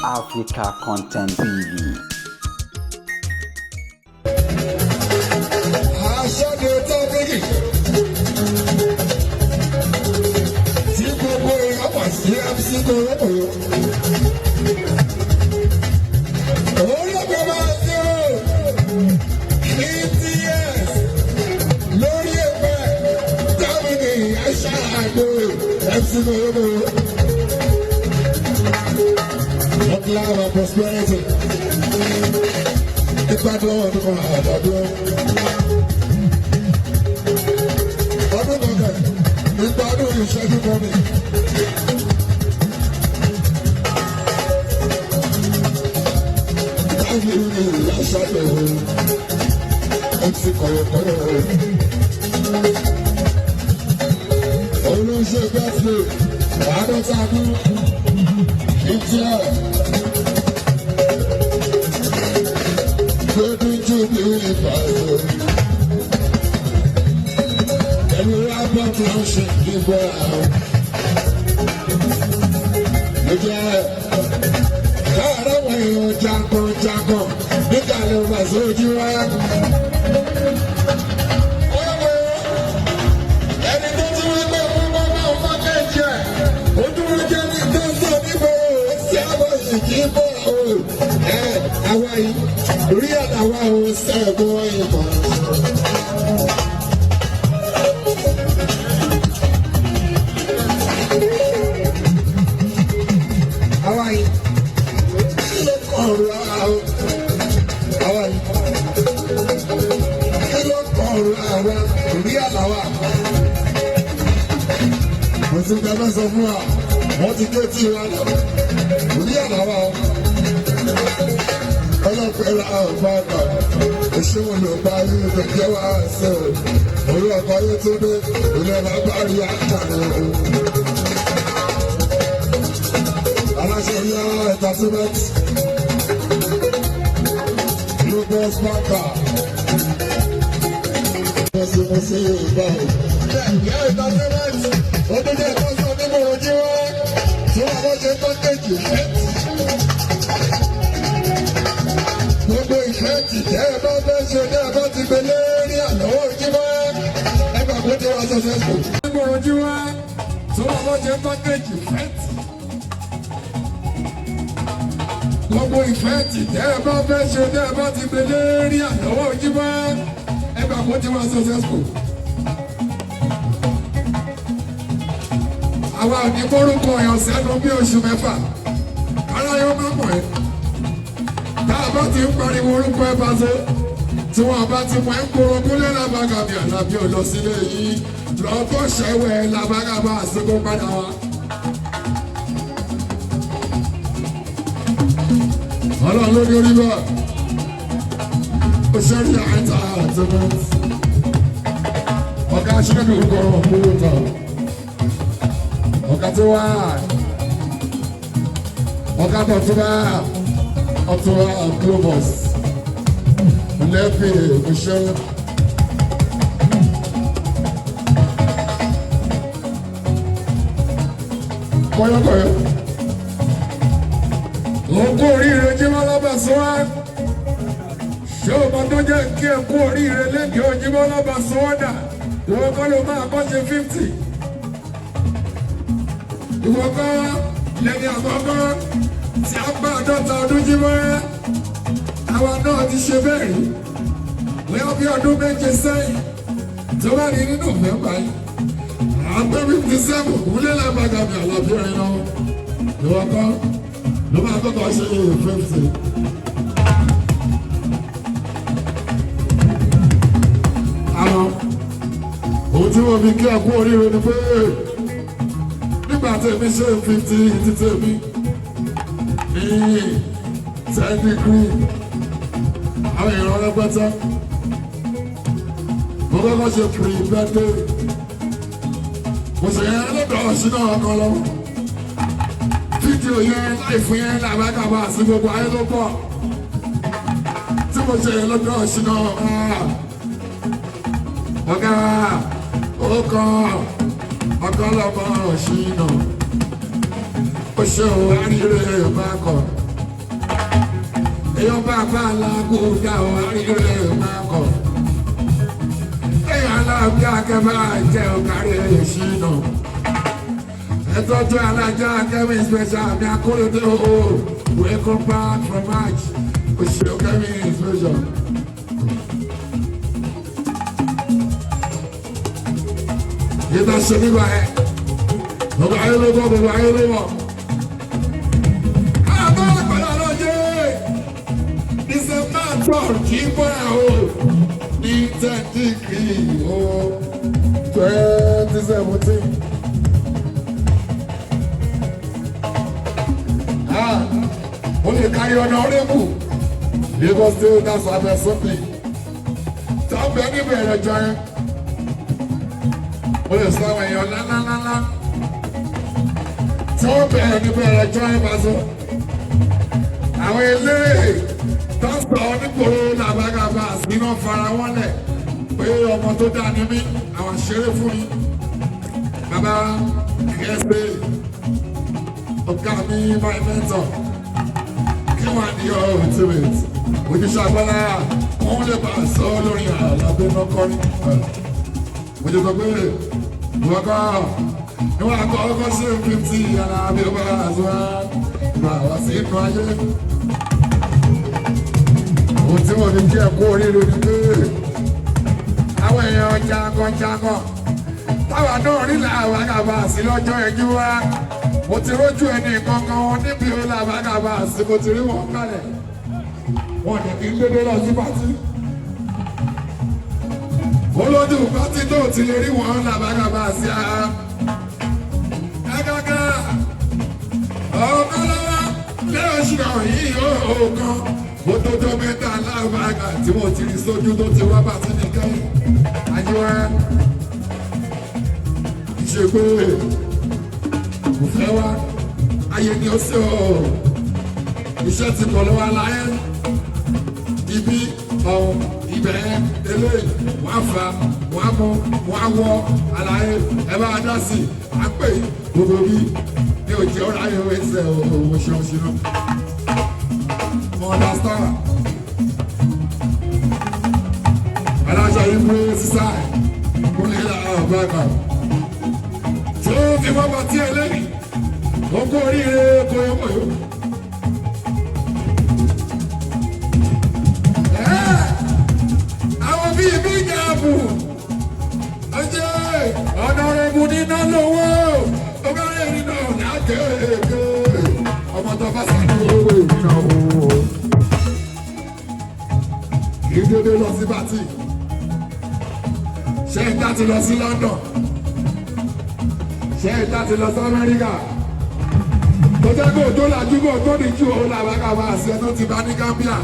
Africa Content TV. Aṣọ́de tábìlì tí gbogbo èèyàn mọ̀ sí MC Kòrókòrò. Olóògbé máa ń ṣe 50 years lórí ẹgbẹ́ tábìlì aṣáájú MC Kòrókòrò. Long life and prosperity. Ìgbádùn ọdún kan àdàdúró. Ọdún kan kẹ, ìgbádùn ìṣẹ́jú kan ni. Táyé ní ìyáṣálẹ̀ o, MC Kọ̀yọ̀kọ̀yọ̀ o. Olùṣe bẹ́ẹ̀sì, 50 ọdún, 50 years. Golden Jubilee Fàṣọ. Ẹ̀rù rábọ̀ tó ń ṣe ìgbà àwọn. Mo jẹ́ káàárọ̀ wọn èèyàn jankan-jankan nígbà ló bá sójú wá. Ẹni tó ti wí pé fún bàbá òun pákéjì ẹ̀, ó dúró jẹ́ ní tó ń sọ nígboro sí àwọn ìjì bọ̀ o. Ẹ àwa yìí, rí àdáwà o sẹ́gun ìmọ̀. Àwa yìí, kí ló kàn rà o? Àwa yìí, kí ló kàn rà wa? Rí àdáwà. Mo ti gbẹ sọ fún wa, wọ́n ti gé tí wa lọ. Rí àdáwà o. Ọlọ́pẹ́ ra ọ̀pá àgbà. Òṣèwọ̀n ló bá yín ìgbẹ́jẹ́ wá ṣe o. Orí ọkọ̀ ayé tó dé, ilé bàbá rí àkàrà o. Aláṣẹ yá entertainment. Lagos Banker. Mo ṣe Yorùbá o. Yá entertainment. Ó tún jẹ́ ìtọ́sọ nínú ojú wa. Tí wọ́n bá ṣe pákéjì fẹ́. Gbogbo ìfẹ́ tì tẹ́ ẹ bá fẹ́ ṣe tẹ́ ẹ bá ti gbé lérí àlọ́wọ́ ojúmọ́ ẹ gbà kó ti wá successful. Gbogbo ojúmọ́ tí wọ́n bá ṣe pákéjì fẹ́ tì. Gbogbo ìfẹ́ tì tẹ́ ẹ bá fẹ́ ṣe tẹ́ ẹ bá ti gbé lérí àlọ́wọ́ ojúmọ́ ẹ gbà kó ti wá successful. Àwa ò ní kórúkọ ọ̀yàn sẹ́nu bí oṣù 6. Ara yóò má mọ̀ ẹ́. Tá a bá ti ń pariwo orúkọ ẹ bá ṣe tí wọn bá ti mọ ẹ ń kóró kúlẹ̀ lábàgàbí àlàbí ò lọ sílé yìí lọ́kọ́ ṣẹ́wẹ́ lábàgàbà àsìkò padà wá. Ọlọ́run ló ní orí bá ó ṣe rí àìta àtẹ̀mọ́ ọ̀gá aṣíwájú orúkọ ọ̀pọ̀lọpọ̀ ọ̀gá tó wà ọ̀gá tó tún bá ọtún Globus lẹ́fì ìṣẹ́. Kọ́yọ́kọ́yọ́. Òkú oríire Jímọ́ Lọ́bàṣọ́wá. Ṣé o mọ tó jẹ́ kí ẹ kú oríire lẹ́kẹ̀ẹ́ Jímọ́ Lọ́bàṣọ́wá dà? Ìwọ kọ́ ló máa kọ́ ṣe 50. Ìwọ kọ́ lẹ́ni àkọ́kọ́ tí a bá 50 ọdún Jímọ́. Àwa náà ti ṣe bẹ́ẹ̀ rí. Bóyá bí ọdún 7 sẹ́yìn tó bá rí nínú November yìí. À ń pé 57 kúlẹ̀ lágbàgàmì àlàbí ẹ̀rín lọ́wọ́. Ìwọ kọ́ ló máa kọ́kọ́ ṣe 50. Àwọn ohun tí wọ́n fi kí ẹ kú oríire ni pé nígbà tèmi ṣe 50 títí mi ní 10 degree àwọn èèyàn rẹpẹtẹ. Mo kọ́kọ́ ṣe pre-birthday. Mo ṣe yẹn lọ́dọ̀ ọ̀ṣunà ọkọ lọ́wọ́. Fídíò yẹn láìfún yẹn làbágàbà sí gbogbo ayé ló pọ̀. Tí mo ṣe yẹn lọ́dọ̀ ọ̀ṣunà ọ̀gá ó kọ́ ọ̀gá lọ́mọ ọ̀ṣunà. Ó ṣe òun àríre bá kọ̀. Èèyàn bá bá aláàgó dá o, àríyànlẹ̀ máa kọ̀. Èèyàn aláàbí akẹ́bá jẹ́ ọ̀kárí èsì náà. Ẹ̀tọ́jú alájà Kẹ́mi special mi akóredé o, welcome back from match. Òṣèré Kẹ́mi special. Ìgbà ṣe nígbà ẹ̀, gbogbo ayé ló gbọ́, gbogbo ayé ló mọ̀. Àbá àgbàlá lọ́jọ́ December 12 kì í bọ́ ẹ̀ o ní 10 degree o 2017. Ó lè kárí ọ̀nà ọ̀rẹ́bù Lagos State House of Assembly tó ń bẹ níbẹ̀ rẹ̀ jọ yẹn. Ó lè sọ àwọn èèyàn ńláńláńlá tí wọ́n bẹ̀rẹ̀ níbẹ̀ rẹ̀ jọ yẹn bá sọ. Àwọn eléyìí tó ń sọ nípòrò làbágàbà sínú fara wọn lẹ̀ pé ọmọ tó dáa ní mí, àwọn ṣeré fún mi. Bàbá kẹ́sẹ̀ ọ̀gá mi, my mentor, kí wọ́n ní ultimate ojúṣe agbára òun lè bá a sọ lórí àlàbé náà kọ́ni. Mo jẹ́ sọ pé ìwọ́kọ́ níwọ̀n àkọ́kọ́ sí 50 alábí ọba àzọ́ ìgbà wá sí inú ayé. Ohun tí mo fi jẹ́ kó oríire ni pé àwọn èèyàn jagan-jagan táwa náà rí làwọn àgàbà sí lọ́jọ́ ẹjú wa. Mo ti rójú ẹni kankan wọn níbi ó làwọn àgàbà sí, mo ti rí wọn kalẹ̀. Wọn ní kí n dédé lọ sí party. Olójú party tó ti lè rí wọn làwọn àgàbà sí ara. Gágágá ọ̀kan lọ́wọ́ lẹ́ọ̀ṣì yìí ó kan. Ó tó tó mẹ́ta lábàgà tí mo ti rí sójú tó ti wá bá sí ní kẹ́yìn. Àjíwá ṣe pé kò fẹ́ wá ayé ni ó ṣe o. Iṣẹ́ ti pọ̀ lọ́wọ́ aláyé. Ibi ọ̀hún ibẹ̀ eléyìí wọ́n á fa, wọ́n á mú, wọ́n á wọ́ aláyé ẹ bá dá sí i. À ń pè gbogbo bí ní òjì ọ̀rọ̀ ayé ẹsẹ̀ òun ṣeun ṣe náà. Mo understand. Aláṣọ yìí pé sísá kúnlẹ̀ àbáka. Tí ó fi wọ́n bá tí ẹ lẹ́yìn, ó kó oríire kóyókóyó. Àwọn bíi bí gàbù, ọjọ́ ọ̀nàrẹ́bù níná lówó, ó bá rẹ̀ nínú ọ̀nà kéèké. Ọmọ tó bá sáré owó ìrìnà owó. Kì í dédé lọ sí party. Ṣé ìta ti lọ sí London? Ṣé ìta ti lọ sí Amẹ́ríkà? Tó jẹ́ kó tó lajú kó tó ní ju òun làwọn àgbà àṣẹ tó ti bá ní Gambia.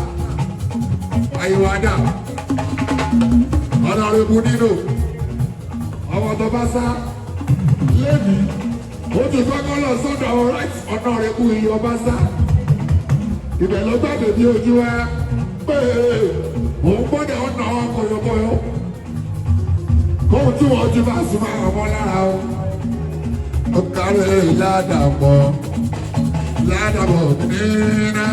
Àyèwádà. Ọ̀nàrẹ́bù nínú. Ọmọ tó bá sá lẹ́mìí. Ó ti kọ́kọ́ lọ sọ́dọ̀ ọ̀nàrẹ́bù iyọ̀ bá sá. Ibẹ̀ ló gbàgbé bí ojú ẹ pé òun gbọ́dọ̀ ọ̀nà kọ̀yọ̀kọ̀yọ̀. Kóhun tí wọ́n ti bá súnmọ́ ọmọ lára o. Ó kárẹ̀ ládàpọ̀ ládàpọ̀ nínú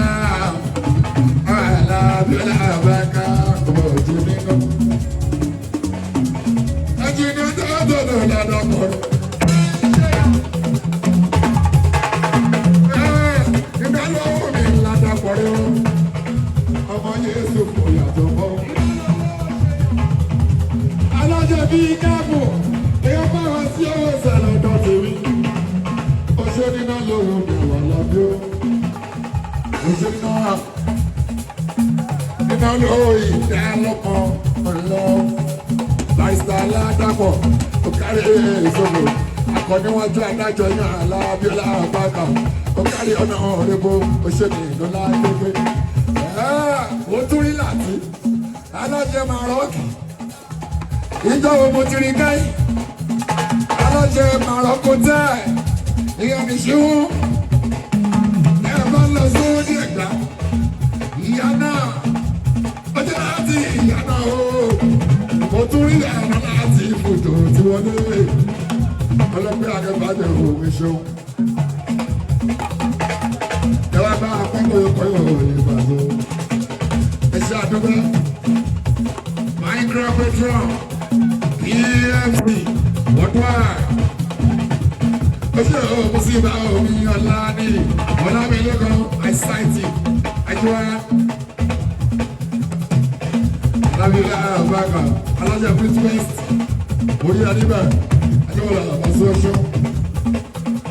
alábíọ́lá àbáká ọmọ ojú nínú. Ẹjìnà tó tó ládàpọ̀. Ìgbà lọ́wọ́ mi ládàpọ̀ rẹ̀ o. Ọmọ Yéésù kò yàtọ̀ mọ́. Alájọ bíi káàbò, èèyàn bá wá sí ọwọ́ ìsàlẹ̀ ọ̀dọ̀ tèmi. Oṣù níná lòun mi wà lábí ó. Oṣù níná níná lówó ìdá lọ́kọ̀ ọ̀lọ́. Barrister Aládàpọ̀, Ọ̀kárí ìṣòro. Akọ̀níwájú adájọ́ yàn Alábíọ́lá Àbákà. Ọ̀kárí ọ̀nà ọ̀rẹ́bó, oṣù níná lágbègbè. Ó tún rí làtí. Alájẹ máa rọ́ọ̀kì. Ìjọ wo mo ti rí káyì? Alájẹ Màrọ́kọ tẹ́ ìyá mi ṣíwú. Ẹ bá lọ sórí ẹ̀gbá. Ìyá náà, ó jẹ́ láti ìyá náà o. Mo tún rí ẹ̀rọ láti ibùdó tí wọ́n dé. Ọlọ́pẹ́ akẹ́bàjẹ́ òwe ṣeun. Ẹ wá bá akọ́kọ̀ọ́kọ́ ìbàdàn. dúpẹ́. Micropetron PFC worldwide. Ó ṣe òun sí ibà omi ọ̀la ní Ọlámilékan àìsáìtì Ajíwáyá. Lábílẹ̀ Àbáka Alájà Prince West. Orí Adébẹ̀ Ajíwọ̀lá Àbáṣọ́ṣọ́.